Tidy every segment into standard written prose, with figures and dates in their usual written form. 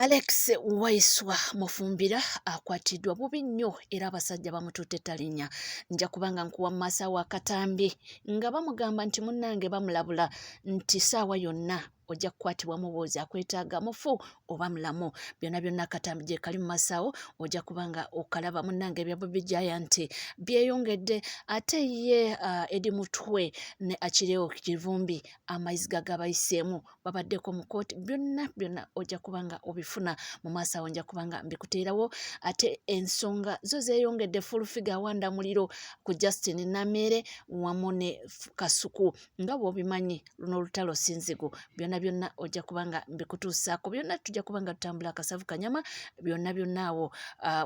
Alex Waiswa Mufumbira akwatiddwa bubi nnyo era abasajja bamututte talinya. Nja kubanga nkuwa mu maaso awo akatambi nga bamugamba nti munnange bamulabula nti ssaawa yonna ojja kukwatibwa mubuuzi akwetaaga mufu oba mulamu. Byonna byonna akatambi gye kali mu maaso awo ojja kuba nga okalaba. Munnange ebya Bobi Giant byeyongedde ate ye Eddie Mutwe ne Achileo Kivumbi amayiziga gabayiseemu babaddeko mu kkooti. Byonna byonna ojja kuba nga obifuna mu maaso awo, nja kuba nga mbikuteerawo. Ate ensonga zo zeeyongedde, full figure awanda muliro ku Justin Nameere wamu ne Kasuku. Nga bw'obimanyi luno olutalo si nzigu. Byonna byonna ojja kuba nga mbikutuusaako, byonna tujja kuba nga tutambula akasavu kanyama, byonna byonna awo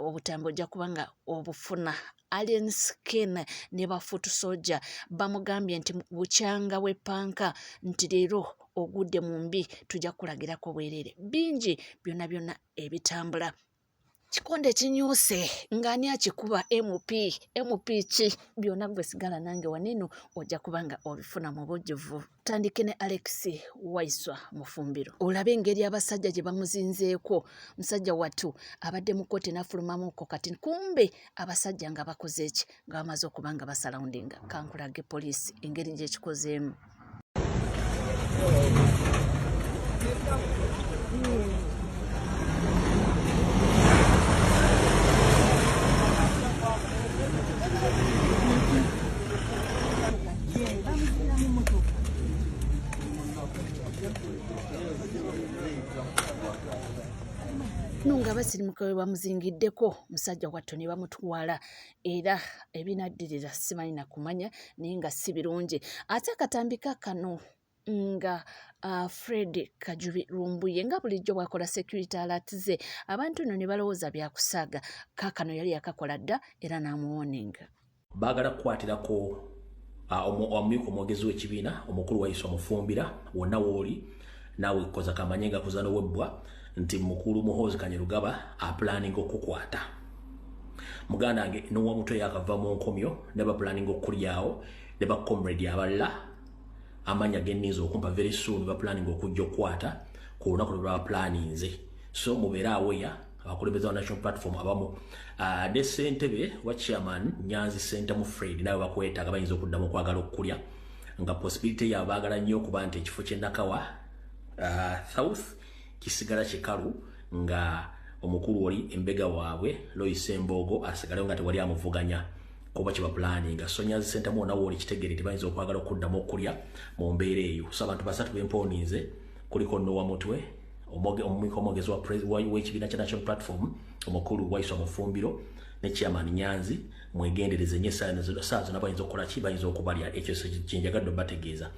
obutambi ojja kuba nga obufuna. Alien Skin ne ba foot soldier bamugambye nti bukyanga wepanka nti leero ogudde mu mbi, tujja kukulagirako bwereere bingi byonna byonna ebitambula. Kikonde kinyuuse ng'ani akikuba MP, MP ki byonna gwe sigala nange waneeno ojja kuba nga obifuna mu bujjuvu. Tandike ne Alex Waiswa Mufumbiro olabe engeri abasajja gye bamuzinzeeko. Musajja wattu abadde mu kkooti n'afulumamuko kati kumbe abasajja nga bakoze ki nga bamaze okuba nga basalawundinga. Kankulage poliisi engeri gy'ekikozeemu. No nga abasirimuka we bamuzingiddeko musajja wattu ne bamutwala, era ebinaddirira simanyi na kumanya naye nga si birungi. Ate akatambi kakano nga Fred Kajubi Lumbuye nga bulijjo bw'akola security alert ze, abantu nno ne balowooza byakusaaga. Kaakano yali yakakola dda era n'amuwoninga. Baagala kukwatirako omumyuka omwogezi w'ekibiina omukulu Waiswa Mufumbira wonna w'oli naawe koza kamanye nga kuza n'owebbwa nti mukulu Muhoozi Kainerugaba apulaninga okukwata muganda wange n'owamutwe yakava mu nkomyo ne bapulaninga okukulyawo ne ba comrade abalala amanya genninza okumpa very soon bapulaninga okujja okukwata ku lunaku lwe bapulaninze. So mubeere aweya abakulembeze ba National Platform abamu ne ssentebe wa chairman Nyanzi Ssentamu Fred nawe bakwetaaga, bayinza okuddamu okwagala okukulya nga possibility yaabwe baagala nnyo okuba nti ekifo ky'e Nakawa South kisigala kikalu nga omukulu oli embega waabwe Lois Ssembogo asigalewo nga tewali amuvuganya kuba kye bapulaninga. So Nyanzi Ssentamu wonna wooli kitegeere nti bayinza okwagala okuddamu okulya mu mbeera eyo. So abantu basatu bemponinze kuliko Noah Mutwe omumyuka omwogezi w'ekibiina kya National Platform omukulu Waiswa Mufumbiro ne chairman Nyanzi. Mwegendereze nnyo essaawa zonna bayinza okukola ki, bayinza okubalya. Ekyo kyenjagadde obategeeza.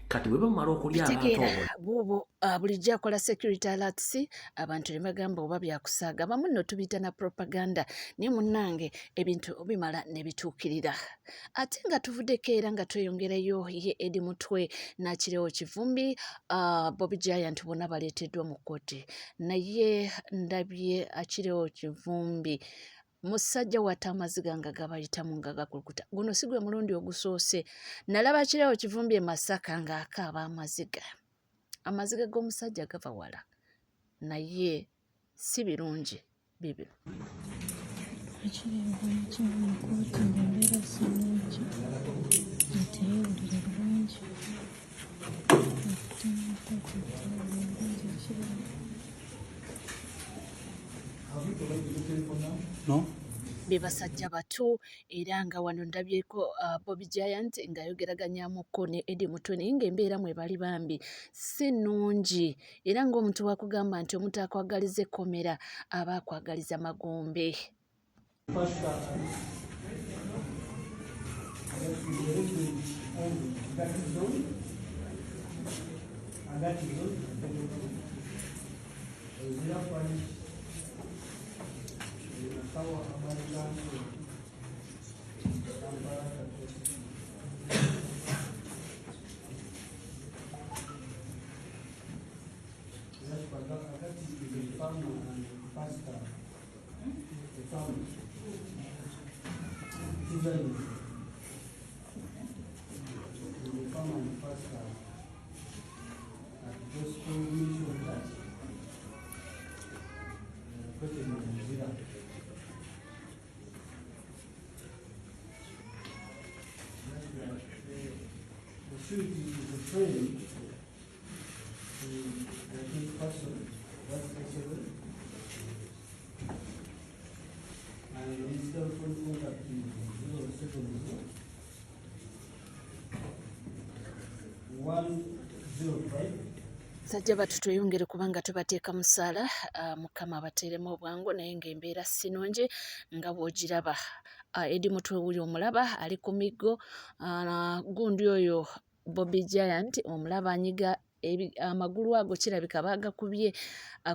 Kati bwe bamala okulya abantu buubo bulijjo akola security alerts abantu ne bagamba oba byakusaaga, abamu nno tubiyita na propaganda, naye munnange ebintu bimala ne bituukirira. Ate nga tuvuddeko era nga tweyongerayo, ye Eddie Mutwe n'Akirewo Kivumbi, Bobi Giant bonna baleeteddwa mu kkooti, naye ndabye Akirewo Kivumbi musajja watta amaziga nga gabayitamu nga gakulukuta. Guno si gwe mulundi ogusoose nalaba Akirewo Kivumbi e Masaka ng'akaaba amaziga. Amaziga g'omusajja gava wala naye si birungi bibino. Akirewo kiri mu kkooti ng'embeera si nnungi, nga teyeewulira bulungi. Akutte mu kkooti nga teyeewulira bulungi Akirewo. No? Be basajja bato era nga wano ndabyeko Bobi Giant ng'ayogeraganyamuko ne Eddie Mutwe, naye ng'embeera mwe bali bambi si nnungi, era ng'omuntu wakugamba nti omuntu akwagaliza ekkomera aba akwagaliza magombe. Sajja batu tweyongere kubanga tubateeka mu ssaala, Mukama abateeremu obwangu naye ng'embeera si nnungi nga bw'ogiraba. Eddie Mutwe wuuyo omulaba ali ku miggo, gundi oyo Bobi Giant omulaba anyiga amagulu ago kirabika baagakubye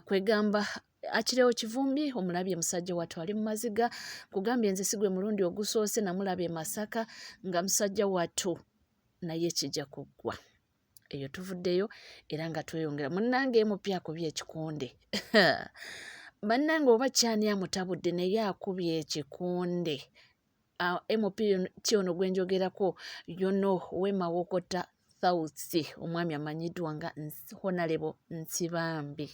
kwegamba Akirewo Kivumbi omulabye musajja wattu ali mu maziga. Nkugambye nze si gwe mulundi ogusoose namulaba e Masaka nga musajja wattu naye kijja kuggwa. Eyo tuvuddeyo era nga tweyongera. Munnange mupya akubye ekikonde. Bannange oba kyani amutabudde naye akubye ekikonde. MP ki ono gwe njogerako yono ow'e Mawokota South omwami amanyiddwa nga Honalebo Nsibambi.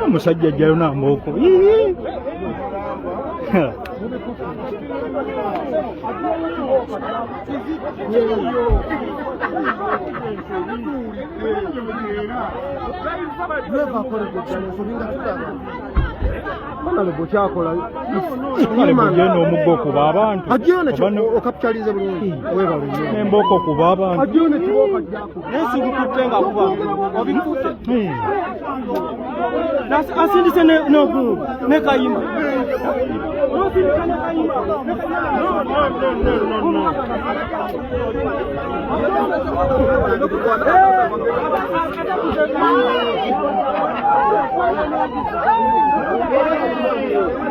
Omusajja ajjayo nambooko. Kale n'omuggo okuba abantu okapitalize bulungi webale nnyo n'embooko okuba abantu ajjeyo ne kibooko ajjako naye sibikutte nga kuba obikutte asindise nogundi ne kayima nosindika ne kayima.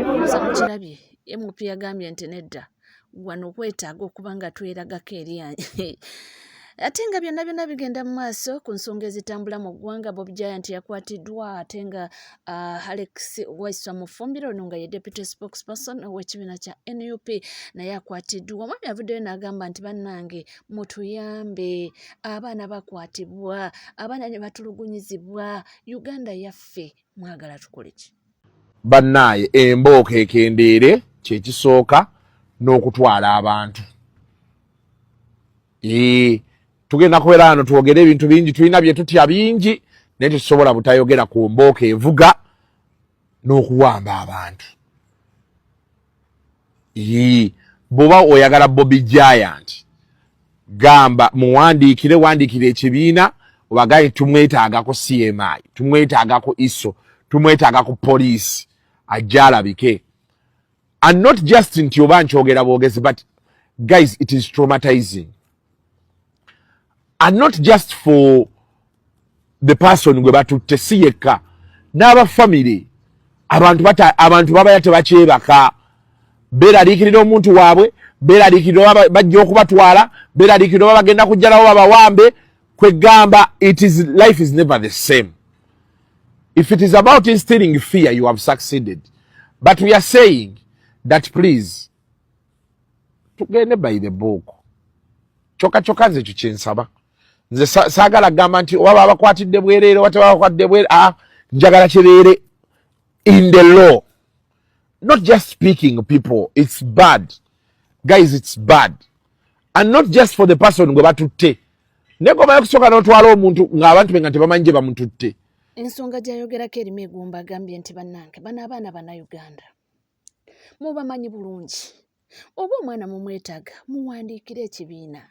Ndowooza mukirabye MP yagambye nti nedda wano kwetaaga okuba nga tweragako eri ate nga byonna byonna bigenda mu maaso ku nsonga ezitambula mu ggwanga. Bob Giant yakwatiddwa ate nga Alex Waiswa Mufumbiro ono nga ye deputy spokesperson ow'ekibiina kya NUP naye akwatiddwa. Omwami avuddeyo n'agamba nti bannange mutuyambe, abaana bakwatibwa, abaana ne batulugunyizibwa, Uganda yaffe mwagala tukole ki? Bannaaye embooko ekendeere kyekisooka n'okutwala abantu. Ee, tugenda kubeera wano twogere ebintu bingi, tulina bye tutya bingi, naye tetusobola butayogera ku mbooko evuga n'okuwamba abantu. Ee, bw'oba oyagala Bobi Giant, gamba muwandiikire, wandiikire ekibiina obagaye tumwetaaga ku CMI, tumwetaaga ku ISO, tumwetaaga ku poliisi, ajje alabike. And not just nti oba nkyogera bwogezi, but guys, it is traumatizing. And not just for the person gwe batutte, si yekka, n'aba family. Abantu bata, abantu babaya tebakyebaka, beeraliikirira omuntu waabwe, beeraliikirira oba bajja okubatwala, beeraliikirira oba bagenda kujjalawo babawambe. Kwegamba it is, life is never the same. If it is about instilling fear, you have succeeded. But we are saying that please, tugende by the book. Kyokka kyokka nze ekyo kyensaba. Nze saagala kugamba nti oba babakwatidde bwereere oba tebabakwatidde bwereere. Ah, Njagala kibeere in the law, not just speaking people. It's bad, guys, it's bad. And not just for the person gwe batutte, naye gomaye okusooka n'otwala omuntu ng'abantu be nga tebamanyi gye bamututte. Ensonga gy'ayogerako erimu egumba. Agambye nti bannange, bano abaana Bannayuganda mubamanyi bulungi. Oba omwana mumwetaaga, muwandiikire ekibiina,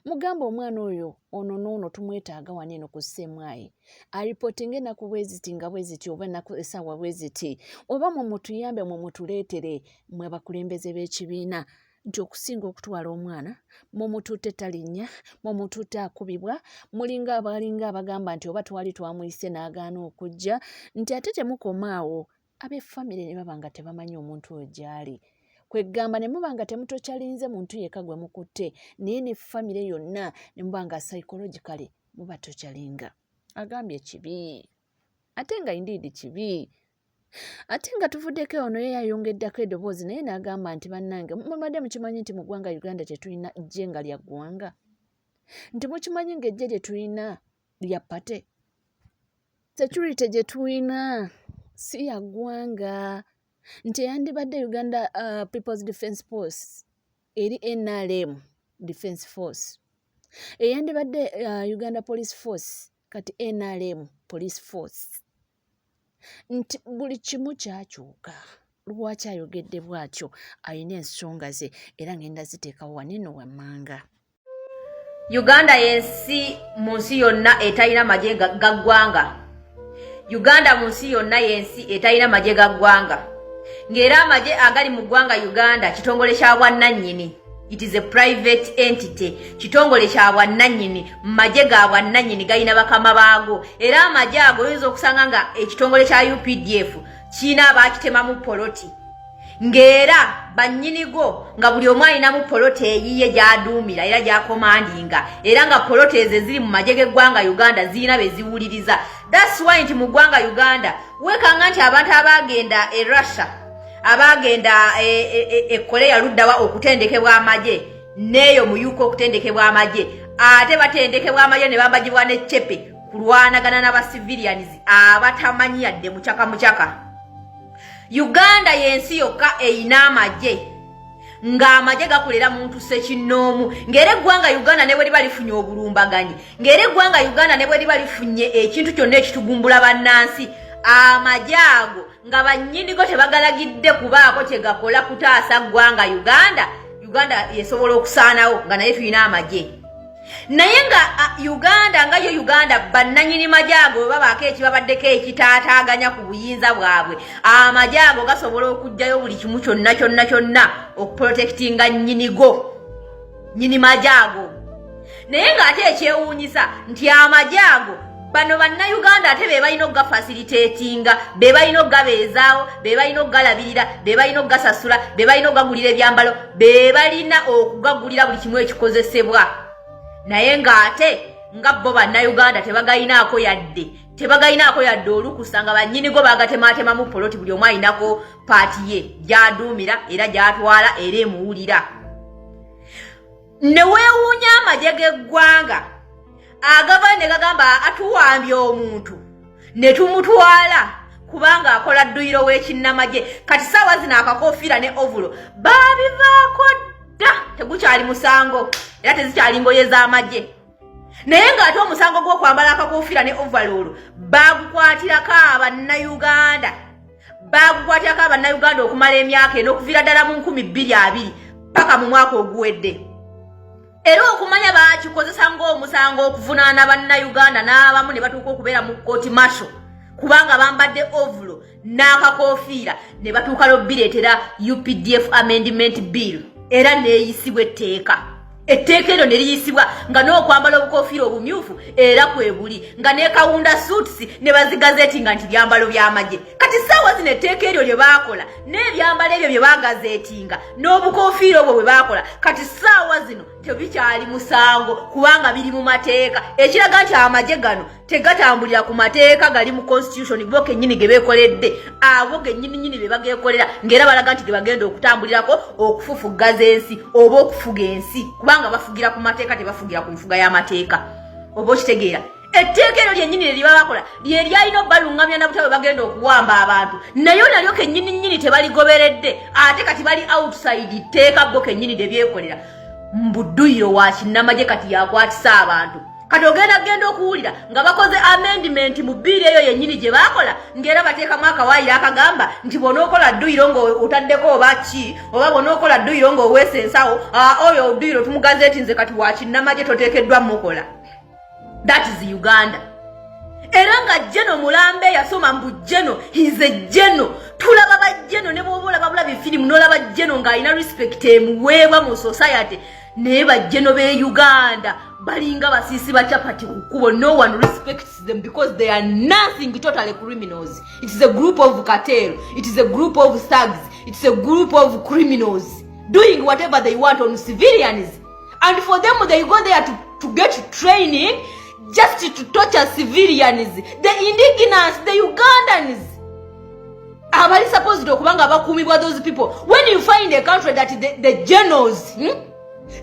mugambe omwana oyo ono n'ono tumwetaaga wano eno ku CMI, aripootinga ennaku bwe ziti nga bwe ziti, oba ennaku essaawa bwe ziti, oba mwe mutuyambe, mwe mutuleetere, mwe abakulembeze b'ekibiina, nti okusinga okutwala omwana mumututte talinnya, mumututte akubibwa, mulinga abalinga abagamba nti oba twali twamuyise n'agaana okujja, nti ate temukoma awo, ab'effamire ne baba nga tebamanyi omuntu oyo gy'ali. Kwegamba ne muba nga temutokyalinze muntu yekka gwe mukutte, naye ne famire yonna ne muba nga psychologically muba tokyalinga. Agambye kibi, ate nga indeed kibi. Ate nga tuvuddeko, ono ye yayongeddako eddoboozi naye n'agamba nti bannange, mubadde mukimanyi nti mu ggwanga Uganda tetulina ggye nga lya ggwanga, nti mukimanyi ng'eggye lye tulina lya party, security gye tulina si ya ggwanga, nti eyandibadde Uganda People's Defence Force eri NRM Defence Force, eyandibadde Uganda Police Force kati NRM Police Force, nti buli kimu kyakyuka. Lwaki ayogedde bw'atyo? Alina ensonga ze, era ngenda ziteekawo waneno wammanga. Uganda yensi mu nsi yonna etalina magye ga ggwanga. Uganda mu nsi yonna yensi etalina magye ga ggwanga, ng'era amagye agali mu ggwanga Uganda kitongole kya bwannannyini. It is a private entity, kitongole kya bwannannyini, magye ga bwannannyini, galina bakama baago. Era amagye ago oyinza okusanga nga ekitongole kya UPDF kirina abaakitemamu poloti, ng'era bannyinigo nga buli omu alinamu poloti eyiye gy'aduumira era gy'akomandinga, era nga poloti ezo eziri mu magye g'eggwanga Uganda zirina be ziwuliriza. That's why nti mu ggwanga Uganda weekanga nti abantu abaagenda e Russia, abaagenda e Korea luddawa okutendekebwa amagye, n'eyo mu UK okutendekebwa amagye, ate batendekebwa amagye ne bambagibwa n'eccepe kulwanagana n'abacivilians abatamanyi yadde mucaka mucaka. Uganda y'ensi yokka eyina amagye ng'amagye gakolera muntu ssekinnoomu, ng'era eggwanga Uganda ne bwe liba lifunye obulumbaganyi, ng'era eggwanga Uganda ne bwe liba lifunye ekintu kyonna ekitugumbula bannansi, amagye ago nga bannyinigo tebagalagidde kubaako kye gakola kutaasa ggwanga Uganda, Uganda esobola okusaanawo nga naye tulina amagye. Naye nga Uganda nga yo Uganda, bannanyini magye ago bwe babaako ekibabaddeko ekitaataaganya ku buyinza bwabwe, amagye ago gasobola okuggyayo buli kimu kyonna kyonna kyonna okuprotectinga nnyinigo, nnyini magye ago. Naye ng'ate ekyewuunyisa nti amagye ago bano Bannayuganda ate be balina okugafacilitatinga, be balina okugabeezaawo, be balina okugalabirira, be balina okugasasula, be balina okugagulira ebyambalo, be balina okugagulira buli kimu ekikozesebwa. Naye ng'ate nga bo Bannayuganda tebagayinaako yadde, tebagayinaako yadde olukusa, nga bannyinigo bagatematemamu poloti, buli omu ayinako part ye gy'aduumira era gy'atwala era emuwulira. Ne weewuunya amagye g'eggwanga agava ne gagamba atuwambye omuntu ne tumutwala kubanga akola dduyiro w'ekinnamagye. Kati saawa zino akakofiira ne overall baabivaako dda, tegukyali musango era tezikyali ngoye z'amagye. Naye ng'ate omusango gw'okwambala akakofiira ne overall baagukwatirako Abannayuganda, baagukwatirako Abannayuganda okumala emyaka eno, okuviira ddala mu 2020 paka mu mwaka oguwedde. Era okumanya baakikozesa ng'omusango okuvunaana Bannayuganda, n'abamu ne batuuka okubeera mu kooti martial kubanga bambadde overall n'akakofiira, ne batuuka lobbireetera UPDF Amendment Bill, era neeyisibwa etteeka. Etteeka eryo ne liyisibwa nga n'okwambala obukofiira obumyufu era kwe buli, nga ne kawunda suits ne bazigazetinga nti byambalo by'amagye. Kati saawa zino etteeka eryo lye baakola n'ebyambalo ebyo bye bagazetinga n'obukofiira obwo bwe baakola, kati saawa zino tebikyali musango kubanga biri mu mateeka, ekiraga nti amagye gano tegatambulira ku mateeka gali mu constitution, bo kennyini ge beekoledde, abo gennyininyini be bageekolera, ng'era balaga nti ge bagenda okutambulirako okufufuggaza ensi oba okufuga ensi, kubanga bafugira ku mateeka, tebafugira ku nfuga y'amateeka. Oba okitegeera? Etteeka eryo lyennyini lye liba bakola lye lyalina obalungamya na butya bwe bagenda okuwamba abantu, naye nalyo kennyini nnyini tebaligoberedde. Ate kati bali outside tteeka bo kennyini lye byekolera. Mbudduyiro wa kinnamagye kati yakwatisa abantu. Kati ogenda genda okuwulira nga bakoze amendment mu bbiiri eyo yennyini gye baakola, ng'era bateekamu akawaayiro akagamba nti bw'onookola dduyiro ng'otaddeko oba ki, oba bw'onookola dduyiro ng'oweesa ensawo, oyo dduyiro tumugazeeti nze kati wa kinnamagye, toteekeddwa mukola. That is Uganda. Era nga jeno mulambe yasoma mbu jeno, he's a jeno. Tulaba ba jeno ne bwoba olaba bulabi firimu n'olaba jeno ng'alina respect emuweebwa mu society, naye bajeno b'e Uganda balinga basiisi ba chapati ku kkubo. No one respects them because they are nothing, totally criminals. It is a group of cartel, it is a group of thugs, it's a group of criminals doing whatever they want on civilians. And for them, they go there to get training just to torture civilians, the indigenous, the Ugandans abali supposed okuba nga bakuumibwa. Those people, when you find a country that the generals,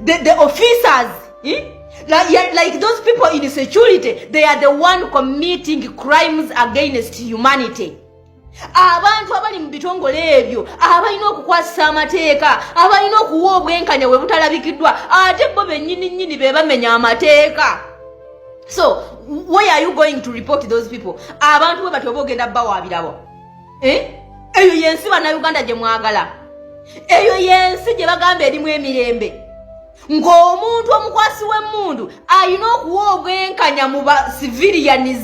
The officers, Like, yeah, like those people in security, they are the one committing crimes against humanity. Abantu abali mu bitongole ebyo abalina okukwasisa amateeka, abalina okuwa obwenkanya bwe butalabikiddwa, ate bo bennyini nnyini be bamenya amateeka. So where are you going to report those people? Abantu bwe batyo oba ogenda bawaabirabo, eh? Eyo yensi Bannayuganda gye mwagala? Eyo yensi gye bagamba erimu emirembe, ng'omuntu omukwasi w'emmundu alina okuwa obwenkanya mu ba civilians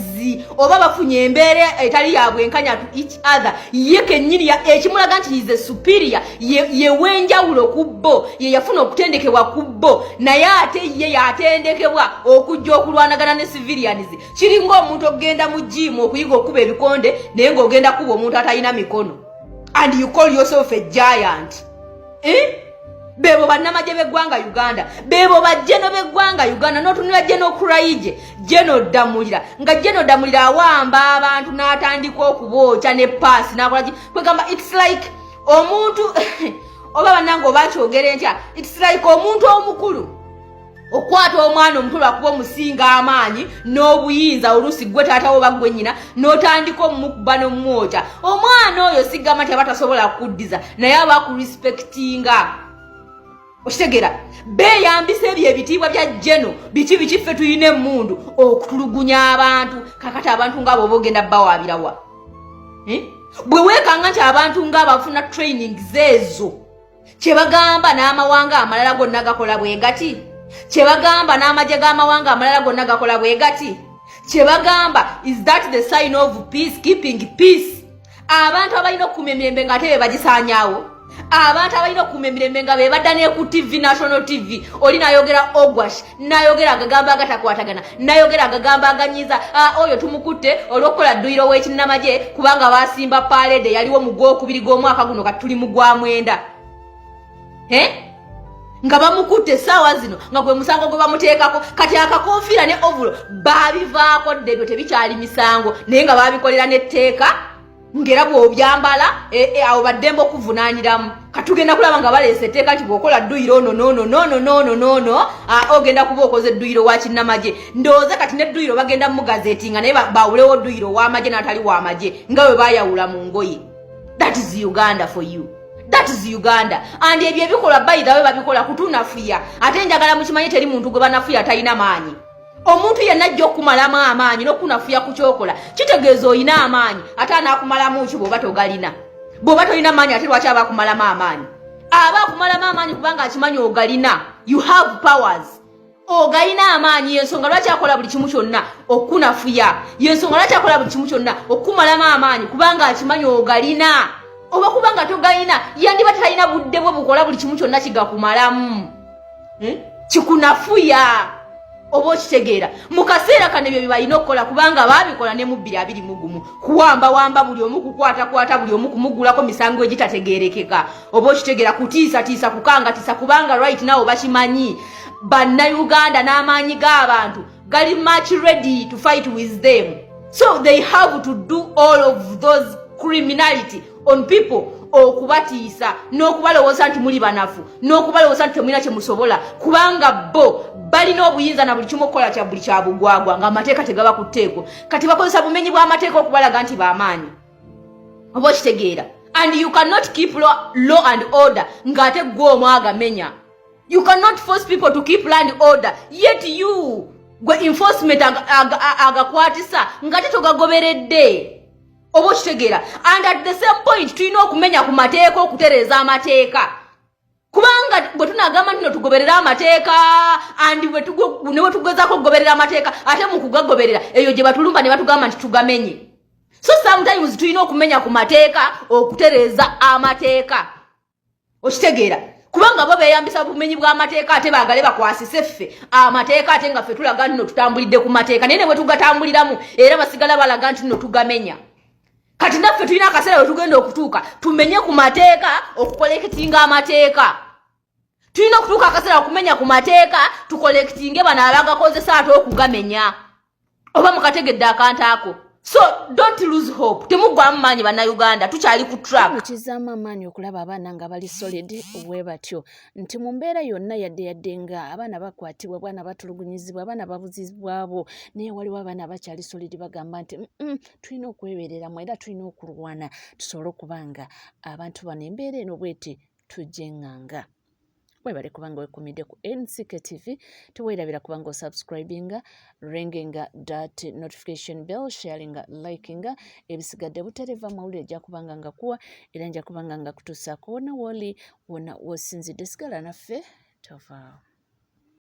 oba bafunye embeera etali ya bwenkanya to each other, ye kennyini ekimulaga nti is a superior, ye w'enjawulo ku bo, ye yafuna okutendekebwa ku bo, naye ate ye yatendekebwa okujja okulwanagana ne civilians? Kiringa omuntu okugenda mu gym okuyiga okuba ebikonde, naye ng'ogenda kuba omuntu atalina mikono, and you call yourself a giant, eh? Bebo bannamagye b'eggwanga Uganda, bebo bajeno b'eggwanga Uganda. N'otunula Jeno Kuraije, Jeno Ddamulira, nga Jeno Ddamulira awamba abantu n'atandika okubookya ne paasi n'akolaki. Kwegamba it's like omuntu oba bannange oba kyogere ntya, it's like omuntu omukulu okwata omwana omuto lwakuba omusinga amaanyi n'obuyinza, oluusi gwe taatawo oba gwe nnyina, n'otandika omumukuba n'omwokya. Omwana oyo sigamba nti aba tasobola kuddiza, naye aba akurespectinga. Okitegeera? Beeyambisa ebyo ebitiibwa bya jeno biki biki, ffe tulina emmundu, okutulugunya abantu. Kakati abantu ngaabo oba ogenda bawaabirawa, eh? Bwe weekanga nti abantu ngaabafuna training zeezo, kyebagamba n'amawanga amalala gonna gakola bwe gati, kyebagamba n'amagye g'amawanga amalala gonna gakola bwe gati, kyebagamba, is that the sign of peace, keeping peace? Abantu abalina okukuuma emirembe nga ate be bagisaanyaawo, abantu abalina okukuuma emirembe nga be badda ne ku TV, national TV, oli nayogera ogwash, nayogera agagambo agatakwatagana, nayogera agagambo aganyiza. Oyo tumukutte olw'okukola dduyiro w'ekinnamagye kubanga basimba parade yaliwo mu gwokubiri gw'omwaka guno, kati tuli mu gwa 9, eh? Nga bamukutte essaawa zino nga gwe musango gwe bamuteekako. Kati akakofiira ne overall babivaako dda, ebyo tebikyali misango, naye nga babikolera n'etteeka ngera bw'obyambala awo baddembe okuvunaaniramu. Katugenda kulaba nga baleese etteeka nti bw'okola dduyiro ono noono noono noono noono, ogenda kuba okoze edduyiro wa kinnamagye. Ndowooza kati n'edduyiro bagenda mugazetinga, naye bawulewo dduyiro ow'amagye n'atali w'amagye nga bwe bayawula mu ngoye. That is Uganda for you, that is Uganda. And ebyo ebikolwa, by the way, babikola kutunafuya. Ate njagala mukimanye, teri muntu gwe banafuya talina maanyi. Omuntu yenna ajja okukumalamu amaanyi n'okunafuya ku kyokola kitegeeza olina amaanyi. Ate anaakumalamu ki bw'oba togalina? Bw'oba tolina maanyi, ate lwaki aba akumalamu amaanyi? Aba akumalamu amaanyi kubanga akimanyi ogalina, you have powers, ogalina amaanyi. Yensonga lwaki akola buli kimu kyonna okunafuya, yensonga lwaki akola buli kimu kyonna okukumalamu amaanyi, kubanga akimanyi ogalina. Oba kubanga togalina, yandiba talina budde bwe bukola buli kimu kyonna kigakumalamu, Kikunafuya. Oba okitegeera? Mu kaseera kano ebyo byebalina okukola, kubanga baabikola ne mu 2021, kuwambawamba buli omu, kukwatakwata buli omu, kumugulako misango egitategerekeka. Oba okitegeera? Kutiisatiisa, kukangatiisa, kubanga right now bakimanyi Bannayuganda n'amaanyi g'abantu gali much ready to fight with them, so they have to do all of those criminality on people. okubatiisa n'okubalowooza nti muli banafu n'okubalowooza nti temulina kye musobola, kubanga bo balina obuyinza na buli kimu okukola kya buli kya bugwagwa ng'amateeka tegaba ku tteeko. Kati bakozesa bumenyi bw'amateeka okubalaga nti b'amaanyi, oba okitegeera? And you cannot keep law and order ng'ate gwe omu agamenya. You cannot force people to keep law and order, yet you gwe enforcement agakwatisa ng'ate togagoberedde, oba okitegeera? And at the same point tulina okumenya ku mateeka okutereeza amateeka, kubanga bwe tunagamba nti no tugoberera amateeka, and ne bwe tugezaako okugoberera amateeka, ate mu kugagoberera eyo gye batulumba ne batugamba nti tugamenye. So sometimes tulina okumenya ku mateeka okutereeza amateeka, okitegeera? Kubanga bo beeyambisa bumenyi bw'amateeka, ate baagale bakwasise ffe amateeka, ate nga ffe tulaga nti no tutambulidde ku mateeka, naye ne bwe tugatambuliramu era basigala balaga nti no tugamenya. Kati naffe tulina akaseera we tugenda okutuuka tumenye ku mateeka okucorrectinga amateeka. Tulina okutuuka akaseera okumenya ku mateeka tucorrectinge bano abagakozesa ate okugamenya, oba mukategedde akantu ako? So don't lose hope, temuggwamu maanyi, Bannayuganda, tukyali ku track. Kizaamu amaanyi okulaba abaana nga bali solid bwe batyo, nti mu mbeera yonna, yadde yadde nga abaana bakwatibwa, abaana batulugunyizibwa, abaana babuzibwabo, naye waliwo abaana abakyali solid, bagamba nti tulina okwebereramu era tulina okulwana tusobole okuba nga abantu bano embeera eno bweti tugyeŋŋanga. Webale kubanga wekumidde ku NCK TV. Teweerabira kubanga osubscribinga, ringinga that notification bell, sharinga, likinga. Ebisigadde butereva amawulire ejja kubanga nga kuwa era nja kubanga nga kutuusaako wonna wooli, wonna wosinzidde. Sigala naffe, tovaawo.